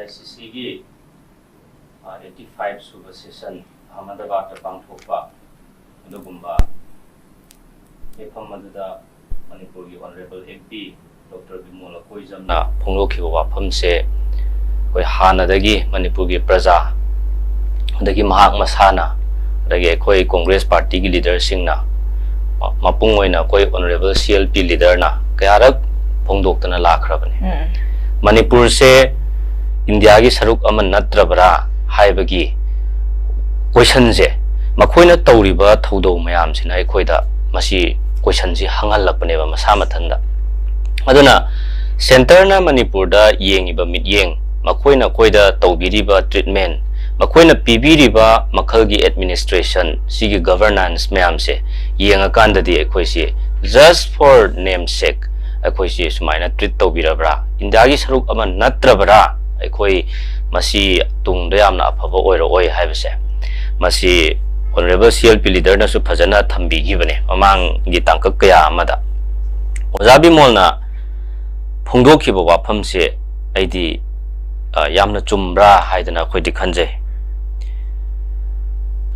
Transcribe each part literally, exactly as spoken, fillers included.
I C ꯁꯤꯒꯤ eighty five ꯁꯨꯕ session ꯑꯍꯃꯗꯕꯥꯗꯇ ꯄꯥꯡꯊꯣꯛꯄ ꯑꯗꯨꯒꯨꯝꯕ ꯃꯤꯐꯝ ꯑꯗꯨꯗ ꯃꯅꯤꯄꯨꯔꯒꯤ honourable M P doctor Bimol ꯑꯀꯣꯏꯖꯝꯅ ꯐꯣꯡꯗꯣꯛꯈꯤꯕ ꯋꯥꯐꯝꯁꯦ ꯑꯩꯈꯣꯏ ꯍꯥꯟꯅꯗꯒꯤ ꯃꯅꯤꯄꯨꯔꯒꯤ ꯄ꯭ꯔꯖꯥ, ꯑꯗꯒꯤ ꯃꯍꯥꯛ ꯃꯁꯥꯅ, ꯑꯗꯒꯤ ꯑꯩꯈꯣꯏ ꯀꯣꯡꯒ꯭ꯔꯦꯁ ꯄꯥꯔꯇꯤꯒꯤ ꯂꯤꯗꯔꯁꯤꯡꯅ, ꯃ-, ꯃꯄꯨꯡ ꯑꯣꯏꯅ ꯑꯩꯈꯣꯏ ꯑꯣꯅꯔꯦꯕꯜ ꯁꯤ ꯑꯦꯜ ꯄꯤ ꯂꯤꯗꯔꯅ ꯀꯌꯥꯔꯛ ꯐꯣꯡꯗꯣꯛꯇꯅ ꯂꯥꯛꯈ꯭ꯔꯕꯅꯤ꯫ ꯎꯝ꯫ ꯃꯅꯤꯄꯨꯔꯁꯦ ꯏꯟꯗꯤꯌꯥꯒꯤ ꯁꯔꯨꯛ ꯑꯃ ꯅꯠꯇ꯭ꯔꯕ꯭ꯔꯥ ꯍꯥꯏꯕꯒꯤ ꯀꯣꯏꯁꯟꯁꯦ, ꯃꯈꯣꯏꯅ ꯇꯧꯔꯤꯕ ꯊꯧꯗꯧ ꯃꯌꯥꯝꯁꯤꯅ ꯑꯩꯈꯣꯏꯗ ꯃꯁꯤ ꯀꯣꯏꯁꯟꯁꯤ ꯍꯪꯍꯜꯂꯛꯄꯅꯦꯕ ꯃꯁꯥ ꯃꯊꯟꯗ꯫ ꯑꯗꯨꯅ ꯁꯦꯟꯇꯔꯅ ꯃꯅꯤꯄꯨꯔꯗ ꯌꯦꯡꯉꯤꯕ ꯃꯤꯠꯌꯦꯡ, ꯃꯈꯣꯏꯅ ꯑꯩꯈꯣꯏꯗ ꯇꯧꯕꯤꯔꯤꯕ ꯇ꯭ꯔꯤꯠꯃꯦꯟ, ꯃꯈꯣꯏꯅ ꯄꯤꯕꯤꯔꯤꯕ ꯃꯈꯜꯒꯤ ꯑꯦꯗꯃꯤꯅꯤꯁꯇ꯭ꯔꯦꯁꯟ, ꯁꯤꯒꯤ ꯒꯚꯔꯅꯥꯟꯁ ꯃꯌꯥꯝꯁꯦ ꯌꯦꯡꯉꯀꯥꯟꯗꯗꯤ ꯑꯩꯈꯣꯏꯁꯤ just for name sake ꯑꯩꯈꯣꯏꯁꯤ ꯁꯨꯃꯥꯏꯅ ꯇ꯭ꯔꯤꯠ ꯇꯧꯕꯤꯔꯕ꯭ꯔꯥ, ꯏꯟꯗꯤꯌꯥꯒꯤ ꯁꯔꯨꯛ ꯑꯃ ꯅꯠꯇ꯭ꯔꯕ꯭ꯔꯥ, ꯑꯩꯈꯣꯏ ꯃꯁꯤ ꯇꯨꯡꯗ ꯌꯥꯝꯅ ꯑꯐꯕ ꯑꯣꯏꯔꯛꯑꯣꯏ ꯍꯥꯏꯕꯁꯦ, ꯃꯁꯤ ꯑꯣꯅꯔꯦꯕꯜ ꯁꯤ ꯑꯦꯜ ꯄꯤ ꯂꯤꯗꯔꯅꯁꯨ ꯐꯖꯅ ꯊꯝꯕꯤꯈꯤꯕꯅꯦ ꯃꯃꯥꯡꯒꯤ ꯇꯥꯡꯀꯛ ꯀꯌꯥ ꯑꯃꯗ꯫ ꯑꯣꯖꯥ ꯕꯤꯃꯣꯜꯅ ꯐꯣꯡꯗꯣꯛꯈꯤꯕ ꯋꯥꯐꯝꯁꯦ ꯑꯩꯗꯤ, ꯑ, ꯌꯥꯝꯅ ꯆꯨꯝꯕ꯭ꯔꯥ ꯍꯥꯏꯗꯅ ꯑꯩꯈꯣꯏꯗꯤ ꯈꯟꯖꯩ꯫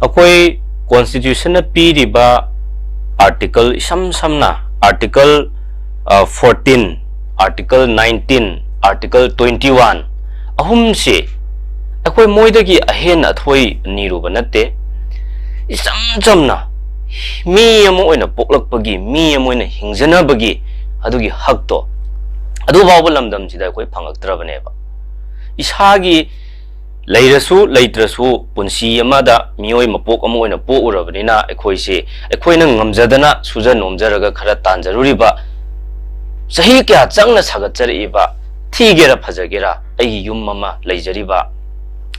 ꯑꯩꯈꯣꯏ ꯀꯣꯟꯁꯇꯤꯇ꯭ꯌꯨꯁꯟꯅ ꯄꯤꯔꯤꯕ ꯑꯥꯔꯇꯤꯀꯜ, ꯏꯁꯝ ꯁꯝꯅ ꯑꯥꯔꯇꯤꯀꯜ, ꯑ, fourteen, article nineteen, article twenty one, ꯑꯍꯨꯝꯁꯤ ꯑꯩꯈꯣꯏ ꯃꯣꯏꯗꯒꯤ ꯑꯍꯦꯟꯅ ꯑꯊꯣꯏ ꯅꯤꯔꯨꯕ ꯅꯠꯇꯦ꯫ ꯏꯆꯝ ꯆꯝꯅ ꯃꯤ ꯑꯃ ꯑꯣꯏꯅ ꯄꯣꯛꯂꯛꯄꯒꯤ, ꯃꯤ ꯑꯃ ꯑꯣꯏꯅ ꯍꯤꯡꯖꯅꯕꯒꯤ ꯑꯗꯨꯒꯤ ꯍꯛꯇꯣ ꯑꯗꯨꯐꯥꯎꯕ ꯂꯝꯗꯝꯁꯤꯗ ꯑꯩꯈꯣꯏ ꯐꯪꯉꯛꯇ꯭ꯔꯕꯅꯦꯕ꯫ ꯏꯁꯥꯒꯤ ꯂꯩꯔꯁꯨ ꯂꯩꯇ꯭ꯔꯁꯨ ꯄꯨꯟꯁꯤ ꯑꯃꯗ ꯃꯤꯑꯣꯏ ꯃꯄꯣꯛ ꯑꯃ ꯑꯣꯏꯅ ꯄꯣꯛꯎꯔꯕꯅꯤꯅ ꯑꯩꯈꯣꯏꯁꯤ, ꯑꯩꯈꯣꯏꯅ ꯉꯝꯖꯗꯅ ꯁꯨꯖ ꯅꯣꯝꯖꯔꯒ ꯈꯔ ꯇꯥꯟꯖꯔꯨꯔꯤꯕ, ꯆꯍꯤ ꯀꯌꯥ ꯆꯪꯅ ꯁꯥꯒꯠꯆꯔꯛꯏꯕ, ꯊꯤꯒꯦꯔꯥ ꯐꯖꯒꯦꯔꯥ ꯑꯩꯒꯤ ꯌꯨꯝ ꯑꯃ ꯂꯩꯖꯔꯤꯕ,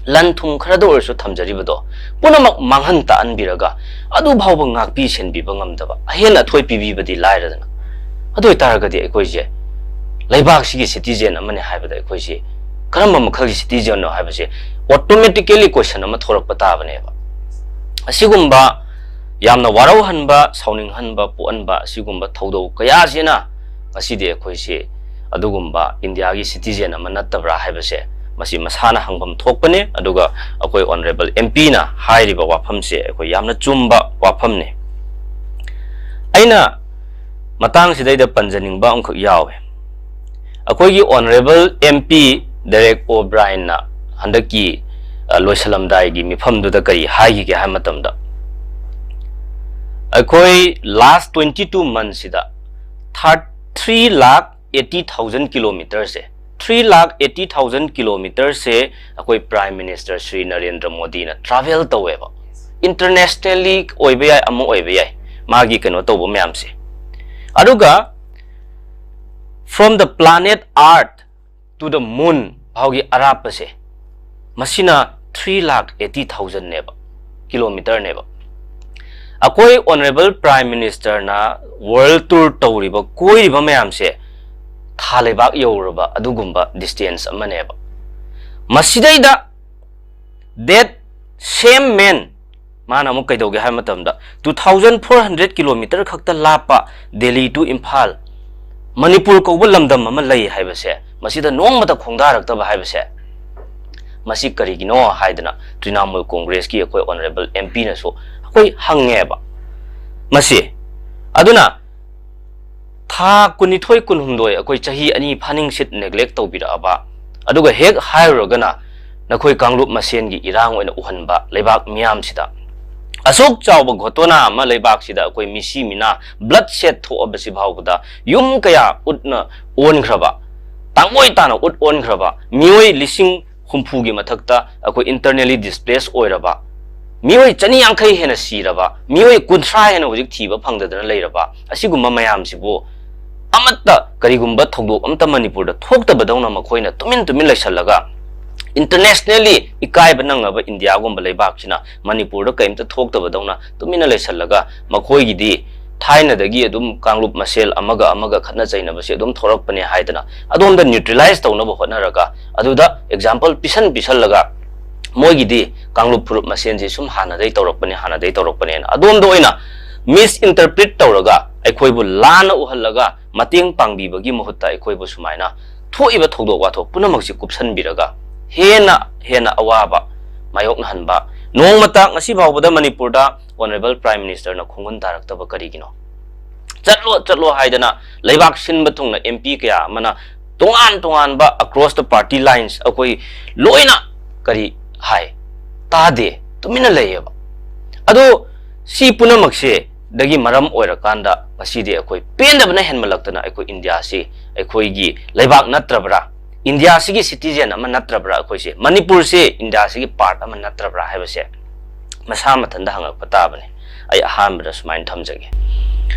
ꯂꯟ ꯊꯨꯝ ꯈꯔꯗ ꯑꯣꯏꯔꯁꯨ ꯊꯝꯖꯔꯤꯕꯗꯣ ꯄꯨꯝꯅꯃꯛ ꯃꯥꯡꯍꯟ ꯇꯥꯛꯍꯟꯕꯤꯔꯒ ꯑꯗꯨ ꯐꯥꯎꯕ ꯉꯥꯛꯄꯤ ꯁꯦꯟꯕꯤꯕ ꯉꯝꯗꯕ, ꯑꯍꯦꯟ ꯑꯊꯣꯏ ꯄꯤꯕꯤꯕꯗꯤ ꯂꯥꯏꯔꯗꯅ꯫ ꯑꯗꯨ ꯑꯣꯏꯇꯥꯔꯒꯗꯤ ꯑꯩꯈꯣꯏꯁꯦ ꯂꯩꯕꯥꯛꯁꯤꯒꯤ ꯁꯤꯇꯤꯖꯦꯟ ꯑꯃꯅꯤ ꯍꯥꯏꯕꯗ ꯑꯩꯈꯣꯏꯁꯤ ꯀꯔꯝꯕ ꯃꯈꯜꯒꯤ ꯁꯤꯇꯤꯖꯦꯟꯅꯣ ꯍꯥꯏꯕꯁꯦ ꯑꯣꯇꯣꯃꯦꯇꯤꯀꯦꯂꯤ ꯀꯣꯏꯁꯟ ꯑꯃ ꯊꯣꯛꯂꯛꯄ ꯇꯥꯕꯅꯦꯕ꯫ ꯑꯁꯤꯒꯨꯝꯕ ꯌꯥꯝꯅ ꯋꯥꯔꯧꯍꯟꯕ, ꯁꯥꯎꯅꯤꯡꯍꯟꯕ ꯄꯣꯛꯍꯟꯕ ꯑꯁꯤꯒꯨꯝꯕ ꯊꯧꯗꯧ ꯀꯌꯥꯁꯤꯅ ꯉꯁꯤꯗꯤ ꯑꯩꯈꯣꯏꯁꯤ ꯑꯗꯨꯒꯨꯝꯕ ꯏꯟꯗꯤꯌꯥꯒꯤ ꯁꯤꯇꯤꯖꯦꯟ ꯑꯃ ꯅꯠꯇꯕ꯭ꯔꯥ ꯍꯥꯏꯕꯁꯦ ꯃꯁꯤ ꯃꯁꯥꯅ ꯍꯪꯐꯝ ꯊꯣꯛꯄꯅꯦ꯫ ꯑꯗꯨꯒ ꯑꯩꯈꯣꯏ ꯑꯣꯅꯔꯦꯕꯜ ꯑꯦꯝ ꯄꯤꯅ ꯍꯥꯏꯔꯤꯕ ꯋꯥꯐꯝꯁꯦ ꯑꯩꯈꯣꯏ ꯌꯥꯝꯅ ꯆꯨꯝꯕ ꯋꯥꯐꯝꯅꯦ꯫ ꯑꯩꯅ ꯃꯇꯥꯡꯁꯤꯗꯩꯗ ꯄꯟꯖꯅꯤꯡꯕ ꯑꯃꯈꯛ ꯌꯥꯎꯋꯦ꯫ ꯑꯩꯈꯣꯏꯒꯤ ꯑꯣꯅꯔꯦꯕꯜ ꯑꯦꯝ ꯄꯤ ꯗꯦꯔꯦꯛ ꯑꯣꯕ꯭ꯔꯥꯏꯟꯅ ꯍꯟꯗꯛꯀꯤ, ꯑ, ꯂꯣꯏꯁꯤꯜꯂꯝꯗꯥꯏꯒꯤ ꯃꯤꯐꯝꯗꯨꯗ ꯀꯔꯤ ꯍꯥꯏꯈꯤꯒꯦ ꯍꯥꯏꯕ ꯃꯇꯝꯗ, ꯑꯩꯈꯣꯏ ꯂꯥꯁ ꯇ꯭ꯋꯦꯟꯇꯤ ꯇꯨ ꯃꯟꯁꯁꯤꯗ ꯊꯥꯔ-, ꯊ꯭ꯔꯤ ꯂꯥꯈ ꯑꯦꯠꯇꯤ ꯊꯥꯎꯖꯟ ꯀꯤꯂꯣꯃꯤꯇꯔꯁꯦ, ꯊ꯭ꯔꯤ ꯂꯥꯈ ꯑꯦꯠꯇꯤ ꯊꯥꯎꯖꯟ ꯀꯤꯂꯣꯃꯤꯇꯔꯁꯦ ꯑꯩꯈꯣꯏ ꯄ꯭ꯔꯥꯏꯝ ꯃꯤꯅꯤꯁꯇꯔ ꯁ꯭ꯔꯤ ꯅꯔꯦꯟꯗ꯭ꯔ ꯃꯣꯗꯤꯅ ꯇ꯭ꯔꯥꯚꯦꯜ ꯇꯧꯋꯦꯕ꯫ ꯏꯟꯇꯔꯅꯦꯁꯅꯦꯜꯂꯤ ꯑꯣꯏꯕ ꯌꯥꯏ, ꯑꯃ ꯑꯣꯏꯕ ꯌꯥꯏ, ꯃꯥꯒꯤ ꯀꯩꯅꯣ ꯇꯧꯕ ꯃꯌꯥꯝꯁꯦ꯫ ꯑꯗꯨꯒ from the planet Earth to the moon ꯐꯥꯎꯒꯤ ꯑꯔꯥꯞꯄꯁꯦ, ꯃꯁꯤꯅ ꯊ꯭ꯔꯤ ꯂꯥꯈ ꯑꯦꯠꯇꯤ ꯊꯥꯎꯖꯟꯅꯦꯕ, ꯀꯤꯂꯣꯃꯤꯇꯔꯅꯦꯕ꯫ ꯑꯩꯈꯣꯏ ꯑꯣꯅꯔꯦꯕꯜ ꯄ꯭ꯔꯥꯏꯝ ꯃꯤꯅꯤꯁꯇꯔꯅ ꯋꯥꯔꯜ ꯇꯨꯔ ꯇꯧꯔꯤꯕ, ꯀꯣꯏꯔꯤꯕ ꯃꯌꯥꯝꯁꯦ ꯊꯥ ꯂꯩꯕꯥꯛ ꯌꯧꯔꯕ ꯑꯗꯨꯒꯨꯝꯕ ꯗꯤꯁꯇꯦꯟꯁ ꯑꯃꯅꯦꯕ꯫ ꯃꯁꯤꯗꯩꯗ that same man, ꯃꯥꯅ ꯑꯃꯨꯛ ꯀꯩꯗꯧꯒꯦ ꯍꯥꯏꯕ ꯃꯇꯝꯗ, two thousand four hundred kilometer ꯈꯛꯇ ꯂꯥꯞꯄ ꯗꯦꯜꯂꯤ to ꯏꯝꯐꯥꯜ, ꯃꯅꯤꯄꯨꯔ ꯀꯧꯕ ꯂꯝꯗꯝ ꯑꯃ ꯂꯩ ꯍꯥꯏꯕꯁꯦ, ꯃꯁꯤꯗ ꯅꯣꯡꯃꯇ ꯈꯣꯡꯗꯥꯔꯛꯇꯕ ꯍꯥꯏꯕꯁꯦ, ꯃꯁꯤ ꯀꯔꯤꯒꯤꯅꯣ ꯍꯥꯏꯗꯅ ꯇ꯭ꯔꯤꯅꯥꯃꯨꯜ ꯀꯣꯡꯒ꯭ꯔꯦꯁꯀꯤ ꯑꯩꯈꯣꯏ ꯑꯣꯅꯔꯦꯕꯜ ꯑꯦꯝ ꯄꯤꯅꯁꯨ ꯑꯩꯈꯣꯏ ꯍꯪꯉꯦꯕ꯫ ꯃꯁꯤ ꯑꯗꯨꯅ ꯊꯥ ꯀꯨꯟꯅꯤꯊꯣꯏ ꯀꯨꯟꯍꯨꯝꯗꯣꯏ, ꯑꯩꯈꯣꯏ ꯆꯍꯤ ꯑꯅꯤ ꯐꯥꯅꯤꯡꯁꯤꯠ ꯅꯦꯒ꯭ꯂꯦꯛ ꯇꯧꯕꯤꯔꯛꯑꯕ, ꯑꯗꯨꯒ ꯍꯦꯛ ꯍꯥꯏꯔꯨꯔꯒꯅ ꯅꯈꯣꯏ ꯀꯥꯡꯂꯨꯞ ꯃꯁꯦꯟꯒꯤ ꯏꯔꯥꯡ ꯑꯣꯏꯅ ꯎꯍꯟꯕ ꯂꯩꯕꯥꯛ ꯃꯤꯌꯥꯝꯁꯤꯗ꯫ ꯑꯁꯨꯛ ꯆꯥꯎꯕ ꯘꯣꯇꯣꯅꯥ ꯑꯃ ꯂꯩꯕꯥꯛꯁꯤꯗ ꯑꯩꯈꯣꯏ ꯃꯤꯁꯤ ꯃꯤꯅꯥ, ꯕ꯭ꯂꯗ ꯁꯦꯠ ꯊꯣꯛꯑꯕꯁꯤ ꯐꯥꯎꯕꯗ ꯌꯨꯝ ꯀꯌꯥ ꯎꯠꯅ ꯑꯣꯟꯈ꯭ꯔꯕ, ꯇꯥꯡꯑꯣꯏ ꯇꯥꯅ ꯎꯠ ꯑꯣꯟꯈ꯭ꯔꯕ, ꯃꯤꯑꯣꯏ ꯂꯤꯁꯤꯡ ꯍꯨꯝꯐꯨꯒꯤ ꯃꯊꯛꯇ ꯑꯩꯈꯣꯏ ꯏꯟꯇꯔꯅꯦꯂꯤ ꯗꯤꯁꯄ꯭ꯂꯦꯁ ꯑꯣꯏꯔꯕ, ꯃꯤꯑꯣꯏ ꯆꯅꯤ ꯌꯥꯡꯈꯩ ꯍꯦꯟꯅ ꯁꯤꯔꯕ, ꯃꯤꯑꯣꯏ ꯀꯨꯟꯊ꯭ꯔꯥ ꯍꯦꯟꯅ ꯍꯧꯖꯤꯛ ꯊꯤꯕ ꯐꯪꯗꯗꯅ ꯂꯩꯔꯕ, ꯑꯁꯤꯒꯨꯝꯕ ꯃꯌꯥꯝꯁꯤꯕꯨ ꯑꯃꯠꯇ ꯀꯔꯤꯒꯨꯝꯕ ꯊꯧꯗꯣꯛ ꯑꯃꯠꯇ ꯃꯅꯤꯄꯨꯔꯗ ꯊꯣꯛꯇꯕꯗꯧꯅ ꯃꯈꯣꯏꯅ ꯇꯨꯃꯤꯟ ꯇꯨꯃꯤꯟ ꯂꯩꯁꯜꯂꯒ, ꯏꯟꯇꯔꯅꯦꯁꯅꯦꯜꯂꯤ ꯏꯀꯥꯏꯕ ꯅꯪꯉꯕ ꯏꯟꯗꯤꯌꯥꯒꯨꯝꯕ ꯂꯩꯕꯥꯛꯁꯤꯅ ꯃꯅꯤꯄꯨꯔꯗ ꯀꯔꯤꯝꯇ ꯊꯣꯛꯇꯕꯗꯧꯅ ꯇꯨꯃꯤꯟꯅ ꯂꯩꯁꯜꯂꯒ, ꯃꯈꯣꯏꯒꯤꯗꯤ ꯊꯥꯏꯅꯗꯒꯤ ꯑꯗꯨꯝ ꯀꯥꯡꯂꯨꯞ ꯃꯁꯦꯜ ꯑꯃꯒ ꯑꯃꯒ ꯈꯠꯅ ꯆꯩꯅꯕꯁꯤ ꯑꯗꯨꯝ ꯊꯣꯔꯛꯄꯅꯦ ꯍꯥꯏꯗꯅ ꯑꯗꯣꯝꯗ ꯅ꯭ꯌꯨꯇ꯭ꯔꯦꯂꯥꯏꯁ ꯇꯧꯅꯕ ꯍꯣꯠꯅꯔꯒ, ꯑꯗꯨꯗ ꯑꯦꯛꯖꯥꯝꯄꯜ ꯄꯤꯁꯟ ꯄꯤꯁꯜꯂꯒ, ꯃꯣꯏꯒꯤꯗꯤ ꯀꯥꯡꯂꯨꯞ ꯐꯨꯔꯨꯞ ꯃꯁꯦꯟꯁꯤ ꯁꯨꯝ ꯍꯥꯟꯅꯗꯩ ꯇꯧꯔꯛꯄꯅꯦ, ꯍꯥꯟꯅꯗꯩ ꯇꯧꯔꯛꯄꯅꯦꯅ ꯑꯗꯣꯝꯗ ꯑꯣꯏꯅ ꯃꯤꯁ ꯏꯟꯇꯔꯄ꯭ꯔꯤꯠ ꯇꯧꯔꯒ, ꯑꯩꯈꯣꯏꯕꯨ ꯂꯥꯟꯅ ꯎꯍꯜꯂꯒ, ꯃꯇꯦꯡ ꯄꯥꯡꯕꯤꯕꯒꯤ ꯃꯍꯨꯠꯇ ꯑꯩꯈꯣꯏꯕꯨ ꯁꯨꯃꯥꯏꯅ ꯊꯣꯛꯏꯕ ꯊꯧꯗꯣꯛ ꯋꯥꯊꯣꯛ ꯄꯨꯝꯅꯃꯛꯁꯤ ꯀꯨꯞꯁꯟꯕꯤꯔꯒ, ꯍꯦꯟꯅ ꯍꯦꯟꯅ ꯑꯋꯥꯕ ꯃꯥꯌꯣꯛꯅꯍꯟꯕ꯫ ꯅꯣꯡꯃꯇ ꯉꯁꯤ ꯐꯥꯎꯕꯗ ꯃꯅꯤꯄꯨꯔꯗ Honourable Prime Minister ꯅ ꯈꯣꯡꯒꯨꯟ ꯇꯥꯔꯛꯇꯕ ꯀꯔꯤꯒꯤꯅꯣ? ꯆꯠꯂꯣ ꯆꯠꯂꯣ ꯍꯥꯏꯗꯅ ꯂꯩꯕꯥꯛ ꯁꯤꯟꯕ ꯊꯨꯡꯅ M P ꯀꯌꯥ ꯑꯃꯅ ꯇꯣꯉꯥꯟ ꯇꯣꯉꯥꯟꯕ across the party lines ꯑꯩꯈꯣꯏ ꯂꯣꯏꯅ ꯀꯔꯤ ꯍꯥꯏ? ꯇꯥꯗꯦ, ꯇꯨꯃꯤꯟꯅ ꯂꯩꯌꯦꯕ꯫ ꯑꯗꯣ ꯁꯤ ꯄꯨꯝꯅꯃꯛꯁꯦ ꯗꯒꯤ ꯃꯔꯝ ꯑꯣꯏꯔꯀꯥꯟꯗ ꯉꯁꯤꯗꯤ ꯑꯩꯈꯣꯏ ꯄꯦꯟꯗꯕꯅ ꯍꯦꯟꯃꯜꯂꯛꯇꯅ ꯑꯩꯈꯣꯏ ꯏꯟꯗꯤꯌꯥꯁꯤ ꯑꯩꯈꯣꯏꯒꯤ ꯂꯩꯕꯥꯛ ꯅꯠꯇ꯭ꯔꯕ꯭ꯔꯥ? ꯏꯟꯗꯤꯌꯥꯁꯤꯒꯤ citizen ꯑꯃ ꯅꯠꯇ꯭ꯔꯕ꯭ꯔꯥ? ꯑꯩꯈꯣꯏꯁꯦ, ꯃꯅꯤꯄꯨꯔꯁꯦ ꯏꯟꯗꯤꯌꯥꯁꯤꯒꯤ part ꯑꯃ ꯅꯠꯇ꯭ꯔꯕ꯭ꯔꯥ ꯍꯥꯏꯕꯁꯦ ꯃꯁꯥ ꯃꯊꯟꯇ ꯍꯪꯉꯛꯄ ꯇꯥꯕꯅꯤ꯫ ꯑꯩ ꯑꯍꯥꯟꯕꯗ ꯁꯨꯃꯥꯏꯅ ꯊꯝꯖꯒꯦ꯫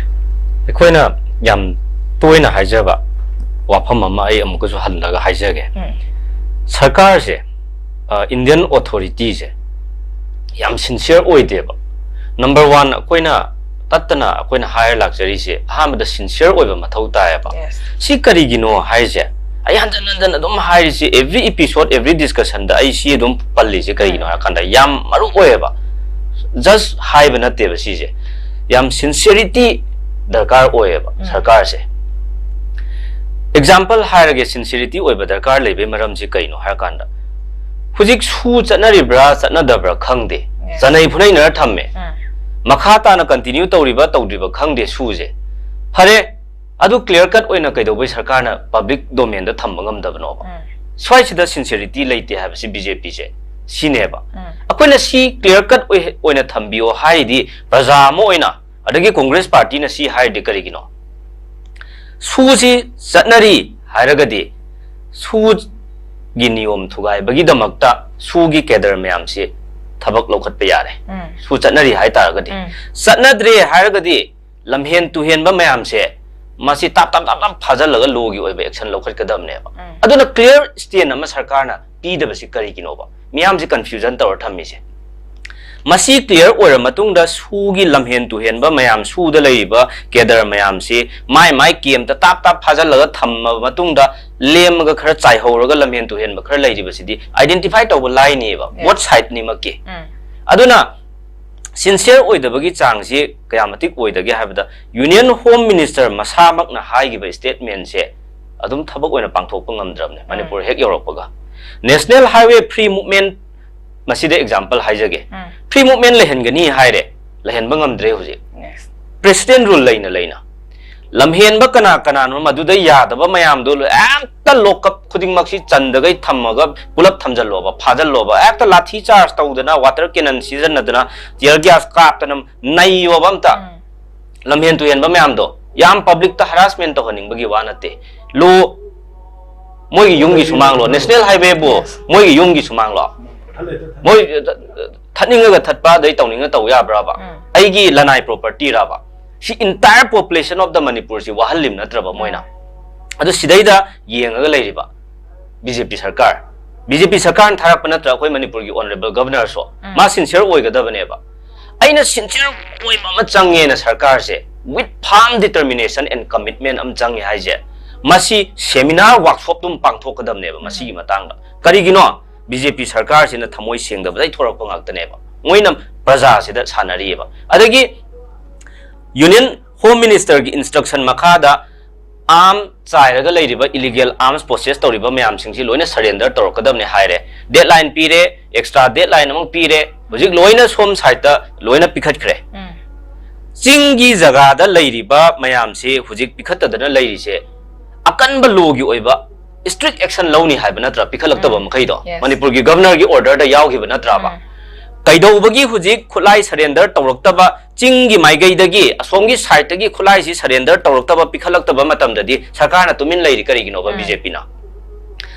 ꯑꯩꯈꯣꯏꯅ ꯌꯥꯝ ꯇꯣꯏꯅ ꯍꯥꯏꯖꯕ ꯋꯥꯐꯝ ꯑꯃ ꯑꯩ ꯑꯃꯨꯛꯀꯁꯨ ꯍꯜꯂꯒ ꯍꯥꯏꯖꯒꯦ꯫ ꯎꯝ꯫ ꯁꯔꯀꯥꯔꯁꯦ, ꯑ, Indian authority ꯁꯦ ꯌꯥꯝ sincere ꯑꯣꯏꯗꯦꯕ꯫ Number one, ꯑꯩꯈꯣꯏꯅ ꯇꯠꯇꯅ ꯑꯩꯈꯣꯏꯅ ꯍꯥꯏꯔ ꯂꯥꯛꯆꯔꯤꯁꯦ ꯑꯍꯥꯟꯕꯗ sincere ꯑꯣꯏꯕ ꯃꯊꯧ ꯇꯥꯏꯌꯦꯕ꯫ Yes. ꯁꯤ ꯀꯔꯤꯒꯤꯅꯣ ꯍꯥꯏꯁꯦ? ꯑꯩ ꯍꯟꯖꯟ ꯍꯟꯖꯟ ꯑꯗꯨꯝ ꯍꯥꯏꯔꯤꯁꯤ, every episode, every discussion ꯗ ꯑꯩ ꯁꯤ ꯑꯗꯨꯝ ꯄꯜꯂꯤꯁꯦ ꯀꯔꯤꯒꯤꯅꯣ ꯎꯝ꯫ ꯍꯥꯏꯔꯀꯥꯟꯗ, ꯌꯥꯝ ꯃꯔꯨ ꯑꯣꯏꯌꯦꯕ꯫ Just ꯍꯥꯏꯕ ꯅꯠꯇꯦꯕ ꯁꯤꯁꯦ, ꯌꯥꯝ sincerity ꯗꯔꯀꯥꯔ ꯑꯣꯏꯌꯦꯕ ꯎꯝ꯫ ꯁꯔꯀꯥꯔꯁꯦ꯫ Example ꯍꯥꯏꯔꯒꯦ, sincerity ꯑꯣꯏꯕ ꯗꯔꯀꯥꯔ ꯂꯩꯕꯩ ꯃꯔꯝꯁꯤ ꯀꯩꯅꯣ ꯍꯥꯏꯔꯀꯥꯟꯗ, ꯍꯧꯖꯤꯛ ꯁꯨ ꯆꯠꯅꯔꯤꯕ꯭ꯔꯥ ꯆꯠꯅꯗꯕ꯭ꯔꯥ ꯈꯪꯗꯦ, Yes. ꯆꯅꯩ ꯐꯨꯅꯩꯅꯔ ꯊꯝꯃꯦ꯫ ꯎꯝ꯫ ꯃꯈꯥ ꯇꯥꯅ continue ꯇꯧꯔꯤꯕ ꯇꯧꯗ꯭ꯔꯤꯕ ꯈꯪꯗꯦ ꯁꯨꯁꯦ꯫ ꯐꯔꯦ, ꯑꯗꯨ clear cut ꯑꯣꯏꯅ ꯀꯩꯗꯧꯕꯩ ꯁꯔꯀꯥꯔꯅ public domain ꯗ ꯊꯝꯕ ꯉꯝꯗꯕꯅꯣꯕ? ꯎꯝ꯫ ꯁ꯭ꯋꯥꯏꯁꯤꯗ sincerity ꯂꯩꯇꯦ ꯍꯥꯏꯕꯁꯤ B J P ꯁꯦ ꯁꯤꯅꯦꯕ꯫ ꯎꯝ꯫ ꯑꯩꯈꯣꯏꯅ ꯁꯤ clear cut ꯑꯣꯏ-, ꯑꯣꯏꯅ ꯊꯝꯕꯤꯌꯣ ꯍꯥꯏꯔꯤꯗꯤ ꯄ꯭ꯔꯖꯥ ꯑꯃ ꯑꯣꯏꯅ, ꯑꯗꯒꯤ Congress party ꯅ ꯁꯤ ꯍꯥꯏꯔꯤꯗꯤ ꯀꯔꯤꯒꯤꯅꯣ? ꯁꯨꯁꯤ ꯆꯠꯅꯔꯤ ꯍꯥꯏꯔꯒꯗꯤ ꯁꯨꯒꯤ ꯅꯤꯌꯣꯝ ꯊꯨꯒꯥꯏꯕꯒꯤꯗꯃꯛꯇ ꯁꯨꯒꯤ cadre ꯃꯌꯥꯝꯁꯤ ꯊꯕꯛ ꯂꯧꯈꯠꯄ ꯌꯥꯔꯦ꯫ ꯎꯝ꯫ ꯁꯨ ꯆꯠꯅꯔꯤ ꯍꯥꯏꯇꯥꯔꯒꯗꯤ꯫ ꯎꯝ꯫ ꯆꯠꯅꯗ꯭ꯔꯦ ꯍꯥꯏꯔꯒꯗꯤ ꯂꯝꯍꯦꯟ ꯇꯨꯍꯦꯟꯕ ꯃꯌꯥꯝꯁꯦ ꯃꯁꯤ ꯇꯥꯞ ꯇꯥꯞ ꯇꯥꯞ ꯇꯥꯞ ꯐꯥꯖꯤꯜꯂꯒ law ꯒꯤ ꯑꯣꯏꯕ action ꯂꯧꯈꯠꯀꯗꯕꯅꯦꯕ꯫ ꯎꯝ꯫ ꯑꯗꯨꯅ clear stand ꯑꯃ ꯁꯔꯀꯥꯔꯅ ꯄꯤꯗꯕꯁꯤ ꯀꯔꯤꯒꯤꯅꯣꯕ? ꯃꯤꯌꯥꯝꯁꯤ confusion ꯇꯧꯔ ꯊꯝꯃꯤꯁꯦ꯫ ꯃꯁꯤ clear ꯑꯣꯏꯔ ꯃꯇꯨꯡꯗ ꯁꯨꯒꯤ ꯂꯝꯍꯦꯟ ꯇꯨꯍꯦꯟꯕ ꯃꯌꯥꯝ, ꯁꯨꯗ ꯂꯩꯔꯤꯕ cadre ꯃꯌꯥꯝꯁꯤ ꯃꯥꯏ ꯃꯥꯏ camp ꯇ ꯇꯥꯞ ꯇꯥꯞ ꯐꯥꯖꯤꯜꯂꯒ ꯊꯝꯃꯕ ꯃꯇꯨꯡꯗ ꯂꯦꯝꯃꯒ ꯈꯔ ꯆꯥꯏꯍꯧꯔꯒ ꯂꯝꯍꯦꯟ ꯇꯨꯍꯦꯟꯕ ꯈꯔ ꯂꯩꯔꯤꯕꯁꯤꯗꯤ identify ꯇꯧꯕ ꯂꯥꯏꯅꯦꯕ, Yes. both side ꯅꯤꯃꯛꯀꯤ꯫ ꯎꯝ꯫ ꯑꯗꯨꯅ sincere ꯑꯣꯏꯗꯕꯒꯤ ꯆꯥꯡꯁꯤ ꯀꯌꯥ ꯃꯇꯤꯛ ꯑꯣꯏꯗꯒꯦ ꯍꯥꯏꯕꯗ, Union Home Minister ꯃꯁꯥꯃꯛꯅ ꯍꯥꯏꯈꯤꯕ statement ꯁꯦ ꯑꯗꯨꯝ ꯊꯕꯛ ꯑꯣꯏꯅ ꯄꯥꯡꯊꯣꯛꯄ ꯉꯝꯗ꯭ꯔꯕꯅꯦ, ꯎꯝ꯫ ꯃꯅꯤꯄꯨꯔ ꯍꯦꯛ ꯌꯧꯔꯛꯄꯒ꯫ National Highway Free Movement, ꯃꯁꯤꯗ example ꯍꯥꯏꯖꯒꯦ꯫ ꯎꯝ꯫ Free movement ꯂꯩꯍꯟꯒꯅꯤ ꯍꯥꯏꯔꯦ, ꯂꯩꯍꯟꯕ ꯉꯝꯗ꯭ꯔꯦ ꯍꯧꯖꯤꯛ꯫ Yes. President rule ꯂꯩꯅ ꯂꯩꯅ ꯂꯝꯍꯦꯟꯕ ꯀꯅꯥ ꯀꯅꯥꯅꯣ, ꯃꯗꯨꯗ ꯌꯥꯗꯕ ꯃꯌꯥꯝꯗꯣ ꯂꯣꯏ ꯍꯦꯛꯇ ꯂꯣꯀꯞ ꯈꯨꯗꯤꯡꯃꯛꯁꯤ ꯆꯟꯗꯒꯩ ꯊꯝꯃꯒ ꯄꯨꯂꯞ ꯊꯝꯖꯜꯂꯣꯕ, ꯐꯥꯖꯜꯂꯣꯕ, ꯍꯦꯛꯇ ꯂꯥꯊꯤ ꯆꯥꯔꯖ ꯇꯧꯗꯅ, ꯋꯥꯇꯔ ꯀꯦꯅꯟ ꯁꯤꯖꯤꯟꯅꯗꯅ, ꯇꯤꯌꯔ ꯒ꯭ꯌꯥꯁ ꯀꯥꯞꯇꯅ ꯅꯩꯌꯣꯕ ꯑꯝꯇ꯫ ꯎꯝ꯫ ꯂꯝꯍꯦꯟ ꯇꯨꯍꯦꯟꯕ ꯃꯌꯥꯝꯗꯣ ꯌꯥꯝ ꯄꯕ꯭ꯂꯤꯛꯇ ꯍꯔꯥꯁꯃꯦꯟ ꯇꯧꯍꯟꯅꯤꯡꯕꯒꯤ ꯋꯥ ꯅꯠꯇꯦ꯫ ꯂꯣ, ꯃꯣꯏꯒꯤ ꯌꯨꯝꯒꯤ ꯁꯨꯃꯥꯡꯂꯣ, ꯅꯦꯁꯅꯦꯜ ꯍꯥꯏꯋꯦꯕꯨ Yes. ꯃꯣꯏꯒꯤ ꯌꯨꯝꯒꯤ ꯁꯨꯃꯥꯡꯂꯣ? ꯃꯣꯏ ꯊꯠꯅꯤꯡꯉꯒ ꯊꯠꯄ, ꯑꯗꯩ ꯇꯧꯅꯤꯡꯉ ꯇꯧ ꯌꯥꯕ꯭ꯔꯕ? ꯎꯝ꯫ ꯑꯩꯒꯤ ꯂꯅꯥꯏ ꯄ꯭ꯔꯣꯄꯔꯇꯤꯔꯕ? ꯁꯤ entire population of the ꯃꯅꯤꯄꯨꯔꯁꯤ ꯋꯥꯍꯜꯂꯤꯕ ꯅꯠꯇ꯭ꯔꯕ ꯃꯣꯏꯅ? ꯑꯗꯨ ꯁꯤꯗꯩꯗ ꯌꯦꯡꯉꯒ ꯂꯩꯔꯤꯕ ꯕꯤ ꯖꯦ ꯄꯤ ꯁꯔꯀꯥꯔ, ꯕꯤ ꯖꯦ ꯄꯤ ꯁꯔꯀꯥꯔꯅ ꯊꯥꯔꯛꯄ ꯅꯠꯇ꯭ꯔꯥ ꯑꯩꯈꯣꯏ ꯃꯅꯤꯄꯨꯔꯒꯤ ꯑꯣꯅꯔꯦꯕꯜ ꯒꯕꯅꯔꯁꯨ? ꯎꯝ꯫ ꯃꯥ ꯁꯤꯟꯁꯤꯌꯔ ꯑꯣꯏꯒꯗꯕꯅꯦꯕ꯫ ꯑꯩꯅ ꯁꯤꯟꯁꯤꯌꯔ ꯑꯣꯏꯕ ꯑꯃ ꯆꯪꯉꯦꯅ ꯁꯔꯀꯥꯔꯁꯦ with firm determination and commitment ꯑꯃ ꯆꯪꯉꯦ ꯍꯥꯏꯁꯦ, ꯃꯁꯤ ꯁꯦꯃꯤꯅꯥꯔ ꯋꯥꯔꯛꯁꯣꯞꯇꯨꯝ ꯄꯥꯡꯊꯣꯛꯀꯗꯕꯅꯦꯕ ꯃꯁꯤꯒꯤ ꯃꯇꯥꯡꯗ꯫ ꯀꯔꯤꯒꯤꯅꯣ? ꯕꯤ ꯖꯦ ꯄꯤ ꯁꯔꯀꯥꯔꯁꯤꯅ ꯊꯃꯣꯏ ꯁꯦꯡꯗꯕꯗꯩ ꯊꯣꯔꯛꯄ ꯉꯥꯛꯇꯅꯦꯕ꯫ ꯃꯣꯏꯅ ꯄ꯭ꯔꯖꯥꯁꯤꯗ ꯁꯥꯟꯅꯔꯤꯑꯕ꯫ ꯑꯗꯒꯤ ꯌꯨꯅꯤꯌꯟ ꯍꯣꯝ ꯃꯤꯅꯤꯁꯇꯔꯒꯤ ꯏꯟꯁꯇ꯭ꯔꯛꯁꯟ ꯃꯈꯥꯗ ꯑꯥꯔꯝ ꯆꯥꯏꯔꯒ ꯂꯩꯔꯤꯕ, ꯏꯂꯤꯒꯦꯜ ꯑꯥꯔꯝꯁ ꯄꯣꯁꯦꯁ ꯇꯧꯔꯤꯕ ꯃꯌꯥꯝꯁꯤꯡꯁꯤ ꯂꯣꯏꯅ ꯁꯔꯦꯟꯗꯔ ꯇꯧꯔꯛꯀꯗꯕꯅꯦ ꯍꯥꯏꯔꯦ꯫ ꯗꯦꯗꯂꯥꯏꯟ ꯄꯤꯔꯦ, ꯑꯦꯛꯁꯇ꯭ꯔꯥ ꯗꯦꯗꯂꯥꯏꯟ ꯑꯃꯨꯛ ꯄꯤꯔꯦ꯫ ꯍꯧꯖꯤꯛ ꯂꯣꯏꯅ ꯁꯣꯝ ꯁꯥꯏꯠꯇ ꯂꯣꯏꯅ ꯄꯤꯈꯠꯈ꯭ꯔꯦ꯫ ꯎꯝ꯫ ꯆꯤꯡꯒꯤ ꯖꯒꯥꯗ ꯂꯩꯔꯤꯕ ꯃꯌꯥꯝꯁꯤ ꯍꯧꯖꯤꯛ ꯄꯤꯈꯠꯇꯗꯅ ꯂꯩꯔꯤꯁꯦ ꯑꯀꯟꯕ ꯂꯣꯒꯤ ꯑꯣꯏꯕ ꯏꯁꯇ꯭ꯔꯤꯛ ꯑꯦꯛꯁꯟ ꯂꯧꯅꯤ ꯍꯥꯏꯕ ꯅꯠꯇ꯭ꯔꯥ ꯄꯤꯈꯠꯂꯛꯇꯕ ꯎꯝ꯫ ꯃꯈꯩꯗꯣ? Yes. ꯃꯅꯤꯄꯨꯔꯒꯤ ꯒꯕꯅꯔꯒꯤ ꯑꯣꯔꯗꯔꯗ ꯌꯥꯎꯈꯤꯕ ꯅꯠꯇ꯭ꯔꯥꯕ? ꯎꯝ꯫ ꯀꯩꯗꯧꯕꯒꯤ ꯍꯧꯖꯤꯛ ꯈꯨꯠꯂꯥꯏ ꯁꯔꯦꯟꯗꯔ ꯇꯧꯔꯛꯇꯕ, ꯆꯤꯡꯒꯤ ꯃꯥꯏꯀꯩꯗꯒꯤ ꯑꯁꯣꯝꯒꯤ ꯁꯥꯏꯠꯇꯒꯤ ꯈꯨꯠꯂꯥꯏꯁꯤ ꯁꯔꯦꯟꯗꯔ ꯇꯧꯔꯛꯇꯕ, ꯄꯤꯈꯠꯂꯛꯇꯕ ꯃꯇꯝꯗꯗꯤ ꯁꯔꯀꯥꯔꯅ ꯇꯨꯃꯤꯟ ꯂꯩꯔꯤ ꯀꯔꯤꯒꯤꯅꯣꯕ? ꯎꯝ꯫ ꯕꯤ ꯖꯦ ꯄꯤꯅ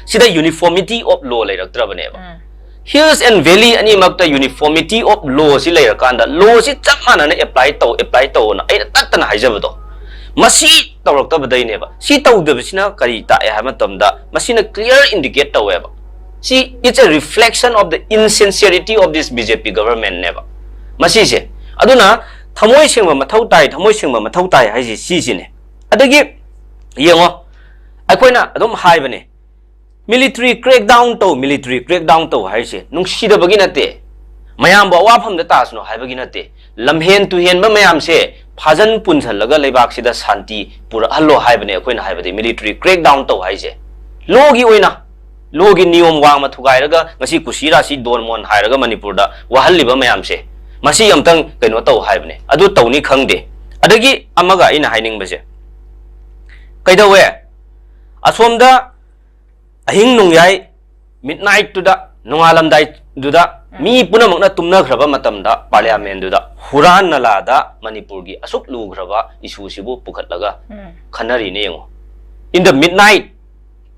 ꯁꯤꯗ ꯌꯨꯅꯤꯐꯣꯔꯃꯤꯇꯤ ꯑꯣꯐ ꯂꯣ ꯂꯩꯔꯛꯇ꯭ꯔꯕꯅꯦꯕ꯫ ꯎꯝ꯫ ꯍꯤꯜꯁ ꯑꯦꯟ ꯚꯦꯂꯤ ꯑꯅꯤꯃꯛꯇ ꯌꯨꯅꯤꯐꯣꯔꯃꯤꯇꯤ ꯑꯣꯐ ꯂꯣꯁꯤ ꯂꯩꯔꯀꯥꯟꯗ ꯂꯣꯁꯤ ꯆꯞ ꯃꯥꯟꯅꯅ ꯑꯦꯄ꯭ꯂꯥꯏ ꯇꯧ, ꯑꯦꯄ꯭ꯂꯥꯏ ꯇꯧꯅ ꯑꯩꯅ ꯇꯠꯇꯅ ꯍꯥꯏꯖꯕꯗꯣ, ꯃꯁꯤ ꯇꯧꯔꯛꯇꯕꯗꯩꯅꯦꯕ꯫ ꯁꯤ ꯇꯧꯗꯕꯁꯤꯅ ꯀꯔꯤ ꯇꯥꯛꯑꯦ ꯍꯥꯏꯕ ꯃꯇꯝꯗ ꯃꯁꯤꯅ ꯀ꯭ꯂꯤꯌꯥꯔ ꯏꯟꯗꯤꯀꯦꯠ ꯇꯧꯋꯦꯕ꯫ ꯁꯤ, it's a reflection of the insincerity of this B J P government ꯅꯦꯕ ꯃꯁꯤꯁꯦ꯫ ꯑꯗꯨꯅ ꯊꯃꯣꯏ ꯁꯦꯡꯕ ꯃꯊꯧ ꯇꯥꯏ, ꯊꯃꯣꯏ ꯁꯦꯡꯕ ꯃꯊꯧ ꯇꯥꯏ ꯍꯥꯏꯁꯦ ꯁꯤꯁꯤꯅꯦ꯫ ꯑꯗꯒꯤ ꯌꯦꯡꯉꯣ, ꯑꯩꯈꯣꯏꯅ ꯑꯗꯨꯝ ꯍꯥꯏꯕꯅꯦ, ꯃꯤꯂꯤꯇꯔꯤ ꯀ꯭ꯔꯦꯛ ꯗꯥꯎꯟ ꯇꯧ, ꯃꯤꯂꯤꯇꯔꯤ ꯀ꯭ꯔꯦꯛ ꯗꯥꯎꯟ ꯇꯧ ꯍꯥꯏꯔꯤꯁꯦ ꯅꯨꯡꯁꯤꯗꯕꯒꯤ ꯅꯠꯇꯦ, ꯃꯌꯥꯝꯕꯨ ꯑꯋꯥꯐꯝꯗ ꯇꯥꯁꯅꯨ ꯍꯥꯏꯕꯒꯤ ꯅꯠꯇꯦ꯫ ꯂꯝꯍꯦꯟ ꯇꯨꯍꯦꯟꯕ ꯃꯌꯥꯝꯁꯦ ꯐꯥꯖꯟ ꯄꯨꯟꯁꯜꯂꯒ ꯂꯩꯕꯥꯛꯁꯤꯗ ꯁꯥꯟꯇꯤ ꯄꯨꯔꯛꯍꯜꯂꯣ ꯍꯥꯏꯕꯅꯦ ꯑꯩꯈꯣꯏꯅ ꯍꯥꯏꯕꯗꯤ ꯃꯤꯂꯤꯇꯔꯤ ꯀ꯭ꯔꯦꯛ ꯗꯥꯎꯟ ꯇꯧ ꯍꯥꯏꯁꯦ꯫ ꯂꯣꯒꯤ ꯑꯣꯏꯅ ꯂꯣꯒꯤ ꯅꯤꯌꯣꯝ ꯋꯥꯡꯃ ꯊꯨꯒꯥꯏꯔꯒ ꯉꯁꯤ ꯀꯨꯁꯤ ꯔꯥꯁꯤ ꯗꯣꯟ ꯃꯣꯟ ꯍꯥꯏꯔꯒ ꯃꯅꯤꯄꯨꯔꯗ ꯋꯥꯍꯜꯂꯤꯕ ꯃꯌꯥꯝꯁꯦ, ꯃꯁꯤ ꯑꯝꯇꯪ ꯀꯩꯅꯣ ꯇꯧ ꯍꯥꯏꯕꯅꯦ꯫ ꯑꯗꯨ ꯇꯧꯅꯤ ꯈꯪꯗꯦ꯫ ꯑꯗꯒꯤ ꯑꯃꯒ ꯑꯩꯅ ꯍꯥꯏꯅꯤꯡꯕꯁꯦ, ꯀꯩꯗꯧꯋꯦ? ꯑꯁꯣꯝꯗ ꯑꯍꯤꯡ ꯅꯣꯡꯌꯥꯏ, ꯃꯤꯗ ꯅꯥꯏꯠꯇꯨꯗ, ꯅꯣꯡꯉꯥꯜꯂꯝꯗꯥꯏꯗꯨꯗ ꯃꯤ ꯄꯨꯝꯅꯃꯛꯅ ꯇꯨꯝꯅꯈ꯭ꯔꯕ ꯃꯇꯝꯗ ꯄꯥꯔꯂꯤꯌꯥꯃꯦꯟꯗꯨꯗ ꯍꯨꯔꯥꯟ ꯅꯂꯥꯗ ꯃꯅꯤꯄꯨꯔꯒꯤ ꯑꯁꯨꯛ ꯂꯨꯈ꯭ꯔꯕ ꯏꯁꯨꯁꯤꯕꯨ ꯄꯨꯈꯠꯂꯒ ꯎꯝ꯫ ꯈꯟꯅꯔꯤꯅꯦ ꯌꯦꯡꯉꯣ꯫ In the midnight,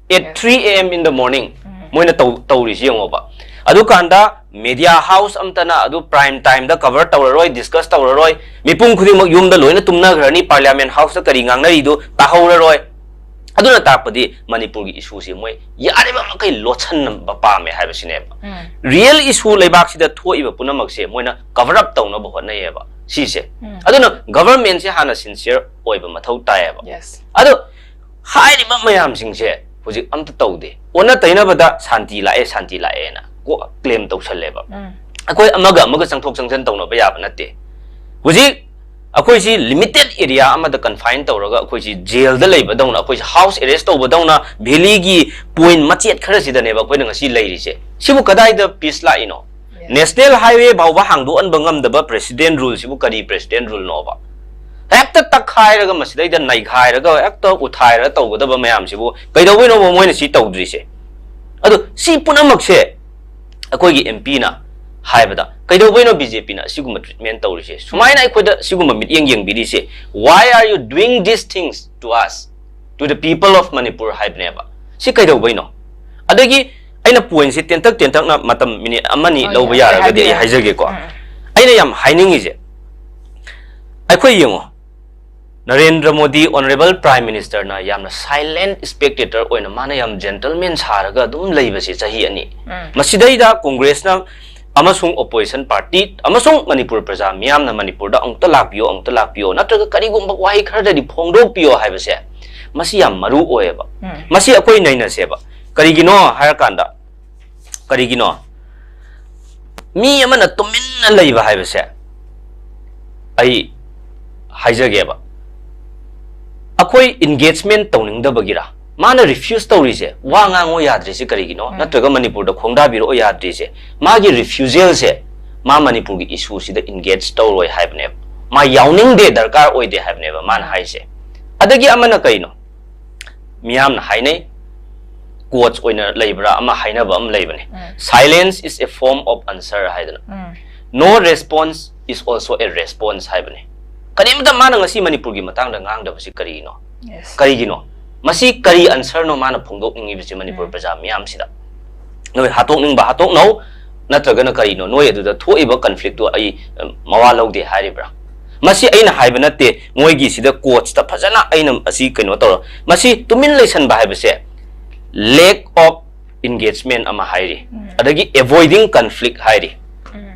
at Yes. three a m in the morning, ꯎꯝ꯫ ꯃꯣꯏꯅ ꯇꯧ-, ꯇꯧꯔꯤꯁꯤ ꯌꯦꯡꯉꯣꯕ꯫ ꯑꯗꯨꯀꯥꯟꯗ ꯃꯦꯗꯤꯌꯥ ꯍꯥꯎꯁ ꯑꯝꯇꯅ ꯑꯗꯨ ꯄ꯭ꯔꯥꯏꯝ ꯇꯥꯏꯝꯗ ꯀꯚꯔ ꯇꯧꯔꯔꯣꯏ, ꯗꯤꯁꯀꯁ ꯇꯧꯔꯔꯣꯏ, ꯃꯤꯄꯨꯝ ꯈꯨꯗꯤꯡꯃꯛ ꯌꯨꯝꯗ ꯂꯣꯏꯅ ꯇꯨꯝꯅꯈ꯭ꯔꯅꯤ, ꯄꯥꯔꯂꯤꯌꯥꯃꯦꯟ ꯍꯥꯎꯁꯇ ꯀꯔꯤ ꯉꯥꯡꯅꯔꯤꯗꯨ ꯇꯥꯍꯧꯔꯔꯣꯏ꯫ ꯑꯗꯨꯅ ꯇꯥꯛꯄꯗꯤ ꯃꯅꯤꯄꯨꯔꯒꯤ ꯏꯁꯨꯁꯤ ꯃꯣꯏ ꯌꯥꯔꯤꯕ ꯃꯈꯩ ꯂꯣꯠꯁꯤꯟꯅꯕ ꯄꯥꯝꯃꯦ ꯍꯥꯏꯕꯁꯤꯅꯦꯕ꯫ ꯎꯝ꯫ ꯔꯤꯌꯦꯜ ꯏꯁꯨ ꯂꯩꯕꯥꯛꯁꯤꯗ ꯊꯣꯛꯏꯕ ꯄꯨꯝꯅꯃꯛꯁꯦ ꯃꯣꯏꯅ ꯀꯚꯔ ꯑꯞ ꯇꯧꯅꯕ ꯍꯣꯠꯅꯩꯌꯦꯕ ꯁꯤꯁꯦ꯫ ꯎꯝ꯫ ꯑꯗꯨꯅ ꯒꯚꯔꯟꯃꯦꯟꯁꯦ ꯍꯥꯟꯅ ꯁꯤꯟꯁꯤꯌꯔ ꯑꯣꯏꯕ ꯃꯊꯧ ꯇꯥꯏꯌꯦꯕ꯫ Yes. ꯑꯗꯣ ꯍꯥꯏꯔꯤꯕ ꯃꯌꯥꯝꯁꯤꯡꯁꯦ ꯍꯧꯖꯤꯛ ꯑꯝꯇ ꯇꯧꯗꯦ꯫ ꯑꯣꯟꯅ ꯇꯩꯅꯕꯗ ꯁꯥꯟꯇꯤ ꯂꯥꯛꯑꯦ, ꯁꯥꯟꯇꯤ ꯂꯥꯛꯑꯦꯅ ꯀꯣ ꯀ꯭ꯂꯦꯝ ꯇꯧꯁꯜꯂꯦꯕ꯫ ꯎꯝ꯫ ꯑꯩꯈꯣꯏ ꯑꯃꯒ ꯑꯃꯒ ꯆꯪꯊꯣꯛ ꯆꯪꯁꯤꯟ ꯇꯧꯅꯕ ꯌꯥꯕ ꯅꯠꯇꯦ꯫ ꯍꯧꯖꯤꯛ ꯑꯩꯈꯣꯏꯁꯤ ꯂꯤꯃꯤꯇꯦꯠ ꯑꯦꯔꯤꯌꯥ ꯑꯃꯗ ꯀꯟꯐꯥꯏꯟ ꯇꯧꯔꯒ ꯑꯩꯈꯣꯏꯁꯤ ꯖꯦꯜꯗ ꯂꯩꯕꯗꯧꯅ, ꯑꯩꯈꯣꯏꯁꯤ ꯍꯥꯎꯁ ꯑꯦꯔꯦꯁ ꯇꯧꯕꯗꯧꯅ ꯚꯦꯂꯤꯒꯤ ꯄꯣꯏꯟ ꯃꯆꯦꯠ ꯈꯔꯁꯤꯗꯅꯦꯕ ꯑꯩꯈꯣꯏꯅ ꯉꯁꯤ ꯂꯩꯔꯤꯁꯦ꯫ ꯁꯤꯕꯨ ꯀꯗꯥꯏꯗ ꯄꯤꯁ ꯂꯥꯛꯏꯅꯣ? Yes. ꯅꯦꯁꯅꯦꯜ ꯍꯥꯏꯋꯦ ꯐꯥꯎꯕ ꯍꯥꯡꯗꯣꯛꯍꯟꯕ ꯉꯝꯗꯕ ꯄ꯭ꯔꯦꯁꯤꯗꯦꯟ ꯔꯨꯜꯁꯤꯕꯨ ꯀꯔꯤ ꯄ꯭ꯔꯦꯁꯤꯗꯦꯟ ꯔꯨꯜꯅꯣꯕ? ꯍꯦꯛꯇ ꯇꯛꯈꯥꯏꯔꯒ ꯃꯁꯤꯗꯩꯗ ꯅꯩꯈꯥꯏꯔꯒ ꯍꯦꯛꯇ ꯎꯊꯥꯏꯔꯒ ꯇꯧꯒꯗꯕ ꯃꯌꯥꯝꯁꯤꯕꯨ ꯀꯩꯗꯧꯕꯩꯅꯣꯕ ꯃꯣꯏꯅ ꯁꯤ ꯇꯧꯗ꯭ꯔꯤꯁꯦ? ꯑꯗꯣ ꯁꯤ ꯄꯨꯝꯅꯃꯛꯁꯦ ꯑꯩꯈꯣꯏꯒꯤ ꯑꯦꯝ ꯄꯤꯅ ꯍꯥꯏꯕꯗ ꯀꯩꯗꯧꯕꯩꯅꯣ ꯕꯤ ꯖꯦ ꯄꯤꯅ ꯑꯁꯤꯒꯨꯝꯕ ꯇ꯭ꯔꯤꯠꯃꯦꯟ ꯇꯧꯔꯤꯁꯦ? ꯁꯨꯃꯥꯏꯅ ꯑꯩꯈꯣꯏꯗ ꯁꯤꯒꯨꯝꯕ ꯃꯤꯠꯌꯦꯡ ꯌꯦꯡꯕꯤꯔꯤꯁꯦ? Why are you doing these things to us, to the people of Manipur ꯍꯥꯏꯕꯅꯦꯕ꯫ ꯁꯤ ꯀꯩꯗꯧꯕꯩꯅꯣ? ꯑꯗꯒꯤ ꯑꯩꯅ ꯄꯣꯏꯟꯁꯦ ꯇꯦꯟꯇꯛ ꯇꯦꯟꯇꯛꯅ ꯃꯇꯝ ꯃꯤꯅꯤꯠ ꯑꯃꯅꯤ ꯍꯣꯏ, ꯂꯧꯕ ꯍꯣꯏ, ꯌꯥꯔꯒꯗꯤ ꯑꯩ ꯍꯥꯏꯕꯤꯌꯨ꯫ ꯍꯥꯏꯖꯒꯦꯀꯣ꯫ ꯎꯝ꯫ ꯑꯩꯅ ꯌꯥꯝ ꯍꯥꯏꯅꯤꯡꯉꯤꯁꯦ, ꯑꯩꯈꯣꯏ ꯌꯦꯡꯉꯣ, ꯅꯔꯦꯟꯗ꯭ꯔ ꯃꯣꯗꯤ, ꯑꯣꯅꯔꯦꯕꯜ ꯄ꯭ꯔꯥꯏꯝ ꯃꯤꯅꯤꯁꯇꯔꯅ ꯌꯥꯝꯅ ꯁꯥꯏꯂꯦꯟ ꯁ꯭ꯄꯦꯛꯇꯦꯇꯔ ꯑꯣꯏꯅ ꯃꯥꯅ ꯌꯥꯝ ꯖꯦꯟꯇꯜꯃꯦꯟ ꯁꯥꯔꯒ ꯑꯗꯨꯝ ꯂꯩꯕꯁꯦ ꯆꯍꯤ ꯑꯅꯤ꯫ ꯎꯝ꯫ ꯃꯁꯤꯗꯩꯗ ꯀꯣꯡꯒ꯭ꯔꯦꯁꯅ ꯑꯃꯁꯨꯡ ꯑꯣꯄꯣꯖꯤꯁꯟ ꯄꯥꯔꯇꯤ ꯑꯃꯁꯨꯡ ꯃꯅꯤꯄꯨꯔ ꯄ꯭ꯔꯖꯥ ꯃꯤꯌꯥꯝꯅ ꯃꯅꯤꯄꯨꯔꯗ ꯑꯃꯨꯛꯇ ꯂꯥꯛꯄꯤꯌꯣ, ꯑꯃꯨꯛꯇ ꯂꯥꯛꯄꯤꯌꯣ, ꯅꯠꯇ꯭ꯔꯒ ꯀꯔꯤꯒꯨꯝꯕ ꯋꯥꯍꯩ ꯈꯔꯗꯗꯤ ꯐꯣꯡꯗꯣꯛꯄꯤꯌꯣ ꯍꯥꯏꯕꯁꯦ, ꯃꯁꯤ ꯌꯥꯝ ꯃꯔꯨ ꯑꯣꯏꯌꯦꯕ꯫ ꯎꯝ꯫ ꯃꯁꯤ ꯑꯩꯈꯣꯏ ꯅꯩꯅꯁꯦꯕ꯫ ꯀꯔꯤꯒꯤꯅꯣ ꯍꯥꯏꯔꯀꯥꯟꯗ, ꯀꯔꯤꯒꯤꯅꯣ? ꯃꯤ ꯑꯃꯅ ꯇꯨꯃꯤꯟꯅ ꯂꯩꯕ ꯍꯥꯏꯕꯁꯦ, ꯑꯩ ꯍꯥꯏꯖꯒꯦꯕ, ꯑꯩꯈꯣꯏ ꯏꯟꯒꯦꯖꯃꯦꯟ ꯇꯧꯅꯤꯡꯗꯕꯒꯤꯔ? ꯃꯥꯅ ꯔꯤꯐ꯭ꯌꯨꯁ ꯇꯧꯔꯤꯁꯦ, ꯋꯥ ꯉꯥꯡꯉꯣ ꯌꯥꯗ꯭ꯔꯤꯁꯦ ꯀꯔꯤꯒꯤꯅꯣ? ꯎꯝ꯫ ꯅꯠꯇ꯭ꯔꯒ ꯃꯅꯤꯄꯨꯔꯗ ꯈꯣꯡꯗꯥꯕꯤꯔꯛꯑꯣ ꯌꯥꯗ꯭ꯔꯤꯁꯦ, ꯃꯥꯒꯤ ꯔꯤꯐ꯭ꯌꯨꯖꯦꯜꯁꯦ, ꯃꯥ ꯃꯅꯤꯄꯨꯔꯒꯤ ꯏꯁꯨꯁꯤꯗ ꯏꯟꯒꯦꯖ ꯇꯧꯔꯣꯏ ꯍꯥꯏꯕꯅꯦꯕ, ꯃꯥ ꯌꯥꯎꯅꯤꯡꯗꯦ, ꯗꯔꯀꯥꯔ ꯑꯣꯏꯗꯦ ꯍꯥꯏꯕꯅꯦꯕ ꯃꯥꯅ ꯍꯥꯏꯁꯦ꯫ ꯑꯗꯒꯤ ꯑꯃꯅ ꯀꯩꯅꯣ? ꯃꯤꯌꯥꯝꯅ ꯍꯥꯏꯅꯩ, ꯀꯣꯠꯁ ꯑꯣꯏꯅ ꯂꯩꯕ꯭ꯔꯥ, ꯑꯃ ꯍꯥꯏꯅꯕ ꯑꯃ ꯂꯩꯕꯅꯦ, ꯎꯝ꯫ "Silence is a form of answer" ꯍꯥꯏꯗꯅ, ꯎꯝ꯫ "No response is also a response" ꯍꯥꯏꯕꯅꯦ꯫ ꯀꯔꯤꯝꯇ ꯃꯥꯅ ꯉꯁꯤ ꯃꯅꯤꯄꯨꯔꯒꯤ ꯃꯇꯥꯡꯗ ꯉꯥꯡꯗꯕꯁꯤ ꯀꯔꯤꯒꯤꯅꯣ? Yes. ꯀꯔꯤꯒꯤꯅꯣ? ꯃꯁꯤ ꯀꯔꯤ ꯑꯟꯁꯔꯅꯣ ꯃꯥꯅ ꯐꯣꯡꯗꯣꯛꯅꯤꯡꯉꯤꯕꯁꯤ ꯃꯅꯤꯄꯨꯔ ꯎꯝ꯫ ꯄ꯭ꯔꯖꯥ ꯃꯤꯌꯥꯝꯁꯤꯗ? ꯅꯣꯏ ꯍꯥꯠꯇꯣꯛꯅꯤꯡꯕ ꯍꯥꯠꯇꯣꯛꯅꯧ, ꯅꯠꯇ꯭ꯔꯒꯅ ꯀꯔꯤꯅꯣ? ꯅꯣꯏ ꯑꯗꯨꯗ ꯊꯣꯛꯏꯕ ꯀꯟꯐ꯭ꯂꯤꯛꯇꯨ ꯑꯩ, ꯎꯝ, ꯃꯋꯥ ꯂꯧꯗꯦ ꯍꯥꯏꯔꯤꯕ꯭ꯔꯥ? ꯃꯁꯤ ꯑꯩꯅ ꯍꯥꯏꯕ ꯅꯠꯇꯦ, ꯃꯣꯏꯒꯤ ꯁꯤꯗ ꯀꯣꯠꯁꯇ ꯐꯖꯅ ꯑꯩꯅ ꯑꯁꯤ ꯀꯩꯅꯣ ꯇꯧꯔ, ꯃꯁꯤ ꯇꯨꯃꯤꯟ ꯂꯩꯁꯟꯕ ꯍꯥꯏꯕꯁꯦ lack of engagement ꯑꯃ ꯍꯥꯏꯔꯤ, ꯎꯝ꯫ ꯑꯗꯒꯤ avoiding conflict ꯍꯥꯏꯔꯤ꯫ ꯎꯝ꯫